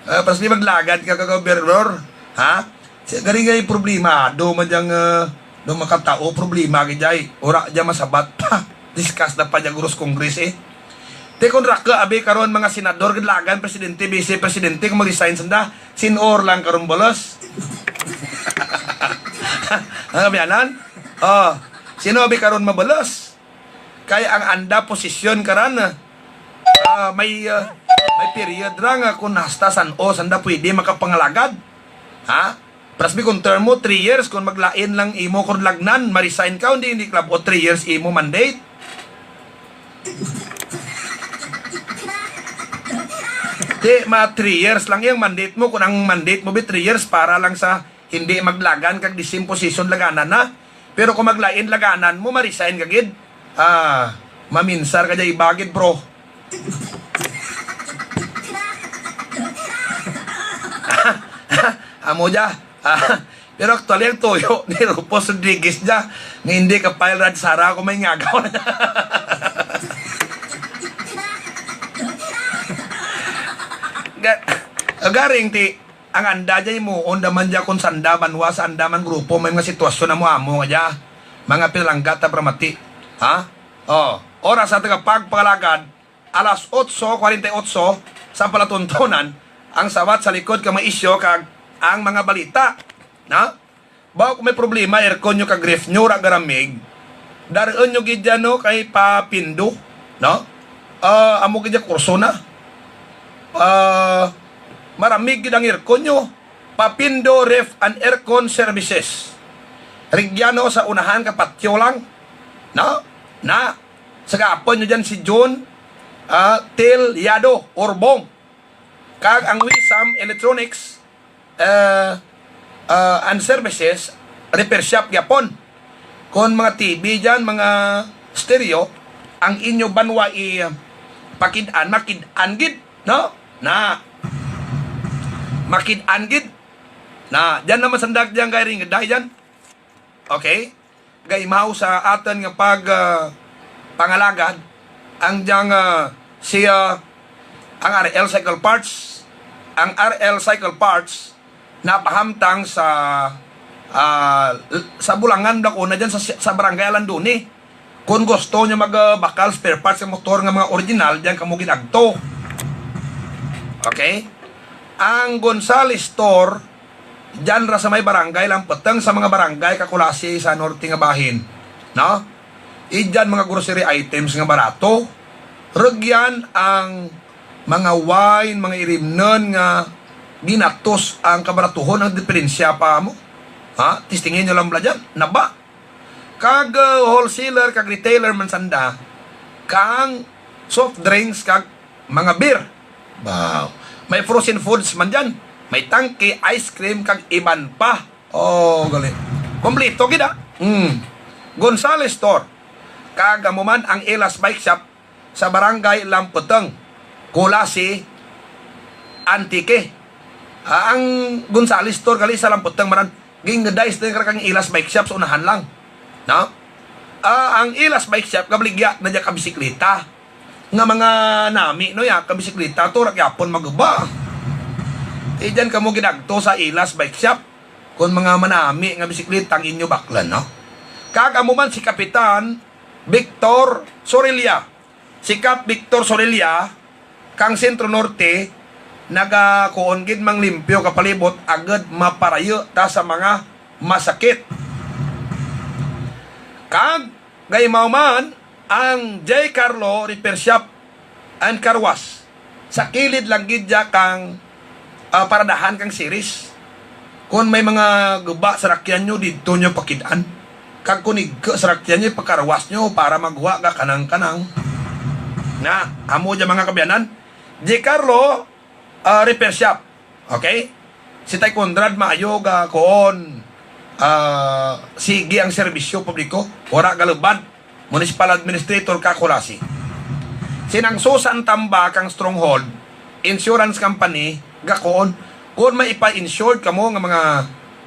Ah, pas di maglagad ka, ka gobernador. Ha? Si gari nga problema, do man diyang, ah, do makatao, problema gid ay. Ura diya masabat pa. Discuss na pa diya guros Congress, eh. Te, kung raka, abi, karon, mga senador, gid lagan, presidente, vice presidente, kung mag-resign sanda, sin-o lang karon, bolos. Ang kaabyanan? Oh, sin-o, abi, karon, mabolos? Kay ang anda posisyon karan, ah, may, ah, may period ra nga kung hasta san-o sanda pwede makapangalagad. Ha? Plasbi, kung term mo, three years, kung maglain lang imo kung lagnan, ma-resign ka, hindi, hindi klabo, three years imo mandate. Di, ma, three years lang yung mandate mo. Kung ang mandate mo, bi, three years para lang sa hindi maglagan kag the same position laganan na. Pero kung maglain laganan mo, ma-resign ka gid. Ah, maminsar ka dyan, ibagid, bro. Amo dya. Ah, pero actually, ang tuyo ni Rufus Rodriguez dya, nga hindi ka file rad sara kung may ngagaw na. Ga-, garing ti, ang anda dya mo, onda man dya kung sanda banwa, sa anda man grupo, may mga sitwasyon na mo amo nga dya. Mga pinalangga ta, para mati. Ha? Oh, oras sa tagapagpangalagad, alas otso kwarenta y otso sa palatuntunan, ang sawat sa likod ka mga isyo kag ang mga balita. Na? Bawo kung may problema, aircon nyo kag ref nyo, ra garamig, daron nyo gid dyan, no, kay Papindo, no? Ah, amo gid dyan kurso na. Ah, maramig gid ang aircon nyo. Papindo Ref and Aircon Services. Rigyano sa unahan ka patyo lang, no? Na, sa gapon nyo dyan si June, ah, Tilyado Urbong. Kag ang Wisam Electronics, eh, ah, and Services, repair shop gyapon. Kon mga T V dyan, mga stereo, ang inyo banwa i pakid-an, makid-an gid, no? Na, makid-an gid. Na, dyan naman sa nagdyang kay ring, dahil dyan. Okay? Gaimaw sa aton nga pag, ah, pangalagad, ang diyang, ah, siya, ang R L Cycle Parts, ang R L Cycle Parts, napahamtang sa, ah, l-, sa Bulangan, Dacona, dyan sa, sa Barangay Alandoni. Kung gusto nyo magbakal spare parts sa motor nga mga original, diyan kamo gid agto. Okay? Ang Gonzales Store, diyan ra sa may barangay Lampeteng, sa mga barangay Kakulasi sa norte nga bahin. No? Idyan mga grocery items nga barato. Rugyan ang mga wine, mga irimnon nga ginatos ang kabaratuhon, ang diferensya pa mo. Ha? Testingin nyo lang bala dyan. Naba? Kag, uh, wholesaler kag retailer man sanda kang soft drinks kag mga beer. Wow. May frozen foods man dyan. May tangke, ice cream, kag iban pa. Oh, gali. Kompleto gid, ah. Hmm. Gonzales Store. Kag amo man ang Elas Bike Shop sa Barangay Lamputong, Culasi, Antique. Ah, ang Gonzales Store gali sa Lamputong, maran. Gingdais na kang Ilas Bike Shop sa unahan lang. No? Ah, ang Ilas Bike Shop, gabaligya na dyan ka bisikleta. Nga mga nami, no, ya, ka bisikleta, to, ra gyapon maguba. Ijan kamo gidagto sa Ilas Bike Shop. Kung mga manami nga bisikleta ang inyo baklan, no? Kag amo man si Kapitan Victor Sorilla. Si Kap Victor Sorilla, kang Centro Norte, nagakuon gid manglimpyo ka palibot agud maparayo ta sa mga masakit. Kag gaimaw man ang J Carlo Repair Shop and Car Wash. Sa kilid lang gid dya kang, ah, paradahan kang Ceres. Kon may mga guba sa rakyan nyo, didto nyo pakid-an. Kag kon igko sa rakyan nyo, ipakarwas nyo para magwa ka kanang-kanang. Na, amo dya mga kabiyanan. Di Carlo, ah, Repair Shop. Okay? Si Tay Conrad maayo ga kuon, ah, sige ang serbisyo publiko, wara galubad. Municipal Administrator ka Culasi. Sinang Susan Tamba kang Stronghold Insurance Company, gakuon. Kung may ipa-insured kamo nga mga,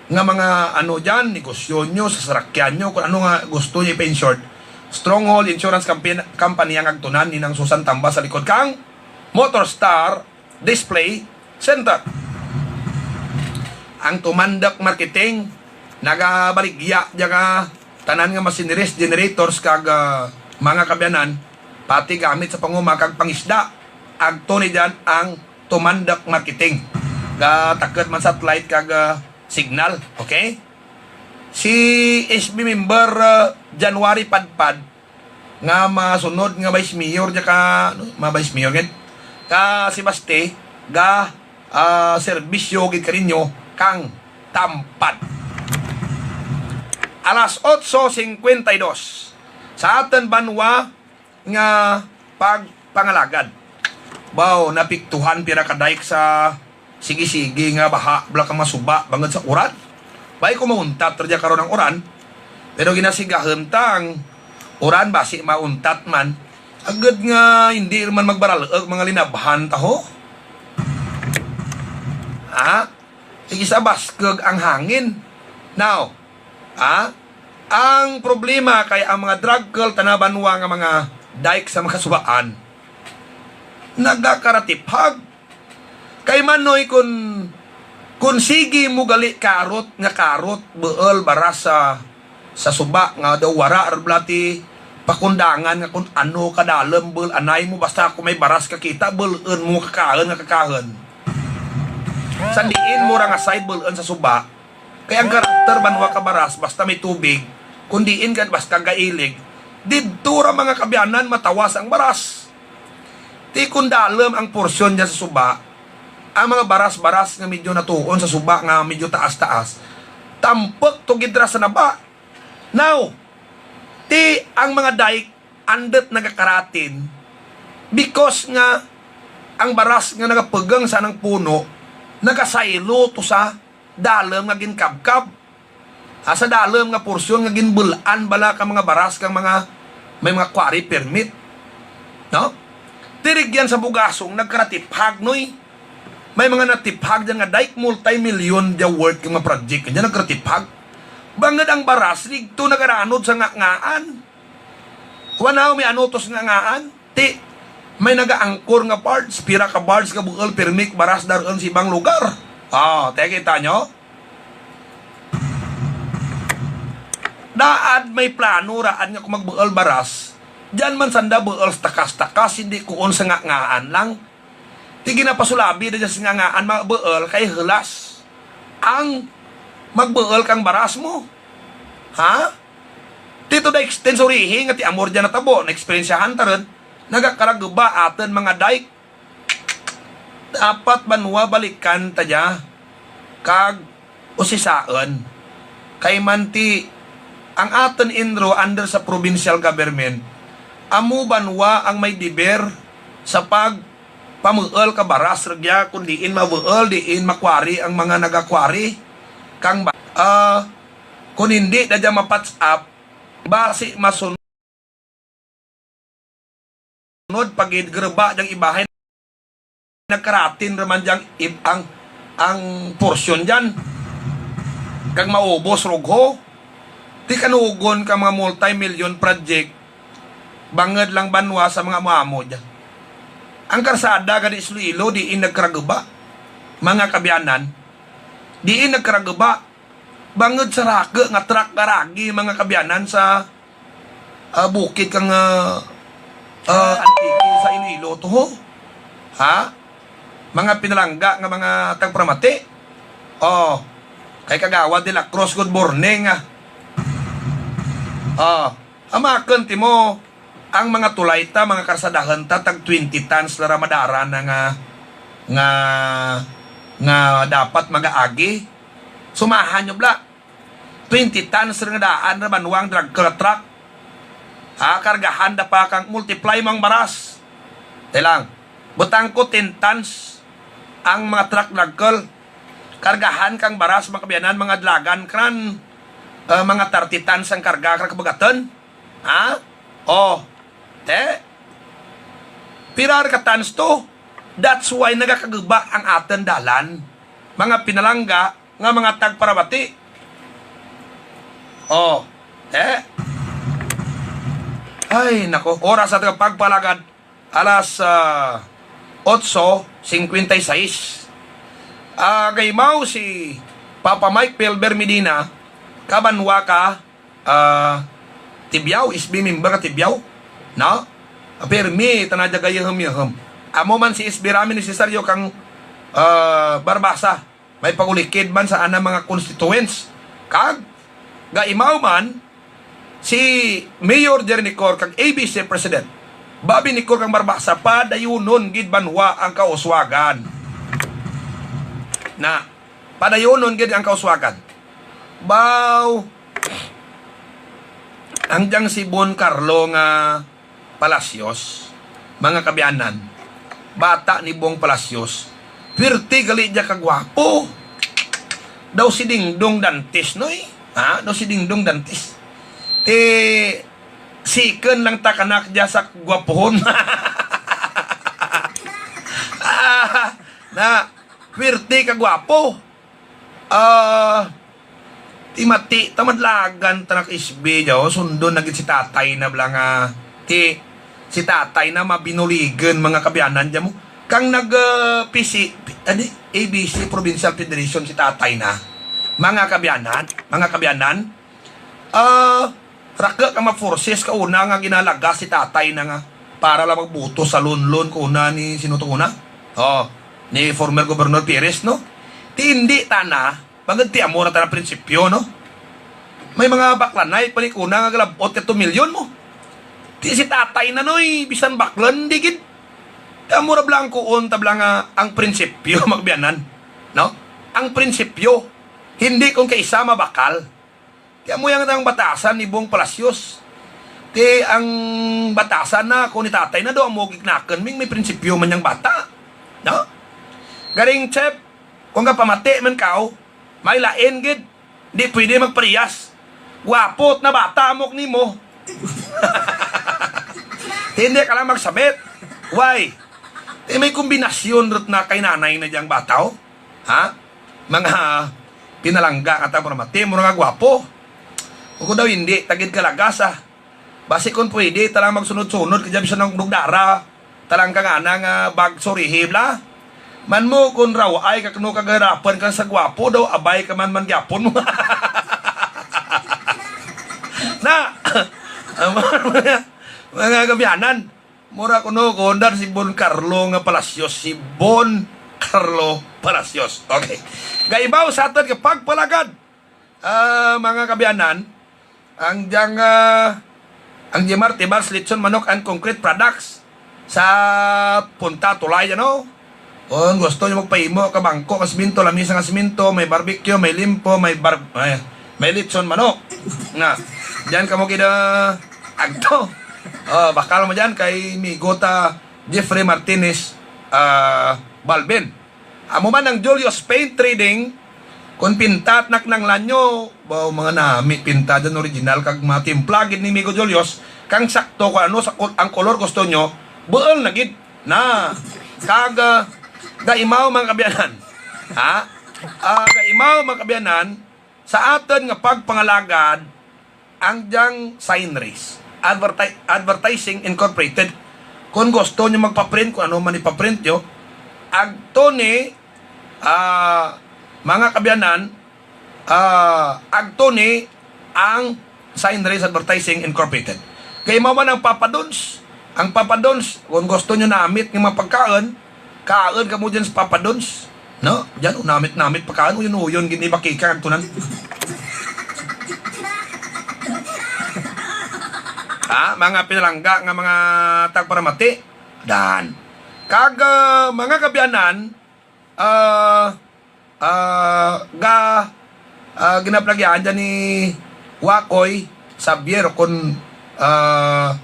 nga mga ano dyan, negosyo nyo, sa sarakyan nyo, kung ano nga gusto nyo ipa-insured, Stronghold Insurance Company, Company ang agtunan ni Nang Susan Tamba sa likod kang Motor Star Display Center. Ang Tumandok Marketing nagabaligya dya nga tanan nga machineries, generators, kag, ah, mga kabyanan, pati gamit sa panguma kag pangisda. Agto ni dyan ang Tumandok Marketing. Gatakod man satellite kag, ah, signal. Okay? Si S B member, ah, January Padpad, nga masunod nga vice mayor dya ka, ano, ma-vice mayor gid, ka si Baste, ga, ah, serbisyo gid kaninyo kang Tampad. Alas otso cincuenta y dos sa aton banwa nga pagpangalagad. Baw, napiktuhan pira ka dike sa sige-sige nga baha, bala ka masuba bangod sa uran. Bay ko mauntat ra dya karon ang uran, pero ginasigahon ta ang uran basi mauntat man. Agud nga hindi man magbaralog mga linabhan ta, ho. Ha? Sige sa baskog ang hangin. Now, ha? Ang problema kay ang mga drug cult tana banwa nga mga dike sa mga subaan nagakaratipag. Kay manoy kun, kun sige mo gali karot nga karot, buol, baras sa, sa suba nga daw wara ra bala ti pakundangan nga kun ano kadalom, buol, anay mo, basta kung may baras ka kita, buol-on mo, kakahon nga kakahon. Sa diin mo ra nga side, buol-on sa suba, kay ang karakter banwa ka baras, basta may tubig, kun diin gad basta gailig, didto ra mga kabyanan matawas ang baras. Ti kun dalom ang porsyon dyan sa suba, ang mga baras-baras nga medyo natuon sa suba nga medyo taas-taas, tampok to gid ra sa naba. Now, ti ang mga dike andut nagakaratin because nga ang baras nga nagapugang sa anang puno nagasaylo to sa dalom nga ginkabkab. Ah, sa dalom nga porsyon nga ginbul-an bala ka mga baras kang mga may mga quarry permit. No? Ti rugyan sa bugasong nagkaratipag, noy. May mga natiphag dyan nga dike multi-million dya worth nga mga project. Kanya nagkatiphag. Bangod ang baras, ligto nagaranod sa nga-, ngaan. Wanaw may anutos nga ngaan. Ti, may nagaangkor nga barge, pira ka barge nga buol, pirmi baras daron sa ibang lugar. Ah, te, kita nyo? Daad may plano raan nga kung magbuol baras, diyan man sanda buol sa takas-takas, hindi kuon sa nga-, ngaan lang. Ti ginapasulabi na dyan sa nga-, ngaan, magbuol kay hulas ang magbuol kang baras mo. Ha? Ti to the extent, surihi nga ti amor dyan natabo, na-eksperyensyahan ta rin, nagakaraguba aton mga dike. Dapat banwa balikan ta dya kag usisaon. Kay man ti ang aton inro under sa provincial government, amo banwa ang may deber sa pagpamuol ka baras rugya, kung diin mabuol, diin makwari ang mga nagakwari kang ba-, ah, kung hindi na dya ma-patch up, basi masunod sunod pagid gruba diyang ibahin, nagkaratin ra man diyang ib-, ang, ang porsyon diyan. Kag maubos rugho. Ti kanugon ka mga multi-million project, bangod lang banwa sa mga amo-amo diyan. Ang karsada gani sa Iloilo, diin nagkaraguba, mga kabiyanan, diin nagkaraguba, bangod sa rake nga truck garagi, mga kabiyanan, sa ah, bukid kang, ah, ah, Antique sa Iloilo to, ho? Ha? Mga pinalangga nga mga tagparamati. Oh, kay Kagawad de la Cruz, good morning, ah. Oh, amakon ti mo ang mga tulay ta, mga karsadahan ta, tag twenty tons la ra madara na nga, nga, nga dapat magaagi. Sumahan nyo bla. Twenty tons ra nga daan ra banwang drag truck. Ha, kargahan da pa kang multiply mo ang baras. Te lang, butang ko ten tons ang mga truck dragkol. Kargahan kang baras, mga kabiyanan, mga dalagan kran, ah, mga thirty tons ang karga kran kabagaton. Ha? Oh, te, pira ra ka tons to? That's why nagakaguba ang aton dalan. Mga pinalangga, nga mga tagparabati. Oh, eh. Ay, nako. Oras sa aton pagpalagad, alas, ah, otso cincuenta y seis. Ah, gaimaw si Papa Mike Pelber Medina, kabanwa ka, ah, Tibiao, S B member ka Tibiao, no? Ah, pirmi, tana dya gayahom-yahom. Amo man si S B Rami ni Cesario kang, ah, Barbasa. May pagulikid man sa ana mga constituents. Kag gaimaw man si Mayor Jerry Nicor kag A B C President Bobby Nicor kang Barbasa, padayunon gid banwa ang kauswagan. Na, padayunon gid ang kauswagan. Baw, ang diyang si Bon Carlo nga Palacios, mga kabiyanan, bata ni Bong Palacios, pirti gali dya kagwapo. Daw si Dingdong Dantes, noy? Ha? Daw si Dingdong Dantes. Ti, second lang ta kanak dya sa gwapuhon. Ah, na, pirti kagwapo. Ah, ti mati, ta madlagan ta nak S B daw, sundon na gid si tatay na bala nga, ti, si tatay na mabinuligan mga kabiyanan dyan mo. Kang nag, ah, P C, ano, A B C Provincial Federation si tatay na. Mga kabiyanan, mga kabiyanan, ah, rake ka mga forces kauna nga ginalagas si tatay na nga para lang magbuto sa lunlon kauna ni sino to una? Oh, ni former Governor Perez, no? Ti hindi ta na, bangod ti amo na ta na prinsipyo, no? May mga baklanay pa ni kuna nga galabot ka two million mo. Ti si tatay na, noy, bisan baklan, di gid. Ti amo ra bala ang kuon, ta bala nga ang prinsipyo, magbiyanan, no? Ang prinsipyo, hindi kung kaisa mabakal. Ti amo yang ang batasan ni Bong Palacios. Ti ang batasan na, kung ni tatay na daw, amo giknakan, ming may prinsipyo man yang bata. No? Garing, Chef, kung kapamati man kao, may lain gid. Di pwede magparehas. Gwapot na bata amok nimo. Hindi ka lang magsabit. Why? Eh, may kombinasyon rot na kay nanay na diyang bata, oh. Ha? Mga pinalangga nga tagparamati, mura nga gwapo. O kung daw hindi, tagid kalagasa. Basi kung pwede, talang magsunod-sunod, kaya bisan ang dugdara, talang ka nga na nga bag surihi, bla. Man mo, kung raw ay kakno kagarapan ka sa gwapo daw, abay ka man man gyapon mo. Na, mga, mga kabiyanan, mura kuno ko, si Bon Carlo nga Palacios, si Bon Carlo Palacios. Okay. Gaibaw sa aton nga pagpalagad, ah, mga kabiyanan, ang diyang, ah, ang Jimar Tibals, Lechon Manok and Concrete Products sa Punta Tulay, ano? Kung gusto nyo magpahimo ka bangko, ka siminto, lamisa nga siminto, may barbecue, may limpo, may bar-, may, may lechon manok. Na, diyan kamo gid, ah, agto. Oh, bakal mo diyan kay Migota Jeffrey Martinez, ah, Balbin. Amo man ang Julius Paint Trading, kung pintat na kinahanglan nyo, ba, mga nami, pinta dyan original, kag mga timpla gid ni Migo Julius, kang sakto kung ano sa kul-, ang kolor gusto nyo, buol na gid na. Kag, ah, gaimaw, mga kabiyanan. Ha? Ah, gaimaw, mga kabiyanan, sa aton nga pagpangalagad, ang diyang Sign Race, Adverti-, Advertising Incorporated. Kung gusto nyo magpaprint, kung ano man ipaprint nyo, agto ni, ah, mga kabiyanan, ah, agto ni ang Sign Race Advertising Incorporated. Kay mao man ang Papa Dons. Ang Papa Dons, kung gusto nyo namit nga mga pagkaon, kaon kamo dyan sa Papa Dons. No? Dyan, unamit-namit pagkaon, uyon-uyon, gini bakika, agtunan. Ha? Mga pinalangga nga mga tagparamati, dan. Kag, ah, mga kabiyanan, ah, ah, ga, ah, ginaplagyahan dyan ni Wakoy Xavier, kun, ah,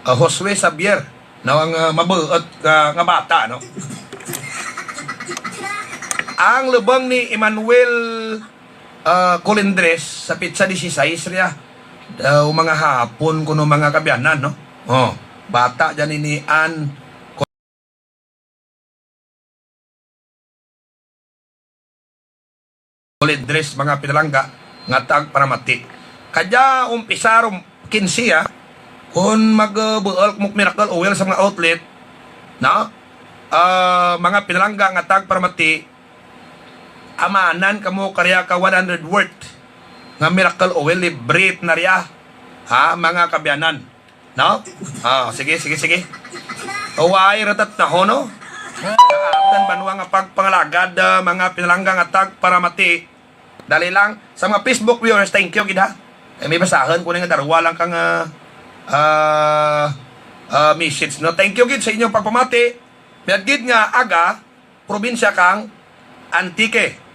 ah, Josue Xavier, no, ang, ah, mabuot nga, nga bata, no? Ang lubong ni Emmanuel, ah, Colindres sa pitsa dieciséis riya. Daw mga hapon kuno, mga kabiyanan, no? Oh, bata dyan ni Ann Colindres, mga pinalangga, nga tagparamati. Kadya umpisa ron kinsiya, kung mag-, uh, buol mo miracle oil sa mga outlet, no? Ah, mga pinalangga nga tagparamati, amanan kamo karya ka one hundred worth nga miracle oil, libre na riya, ha, mga kabiyanan. No? Ah, sige, sige, sige. Uway, ratat na ho, no? Sa aton banwa nga pagpangalagad, ah, mga pinalangga nga tagparamati. Dali lang. Sa mga Facebook viewers, thank you, gid, ha? Eh, may basahon ko na nga darwa lang kang, ah, ah, ah, message, no? Thank you, gid, sa inyong pagpamati. Biyag gid nga aga, probinsya kang Antique.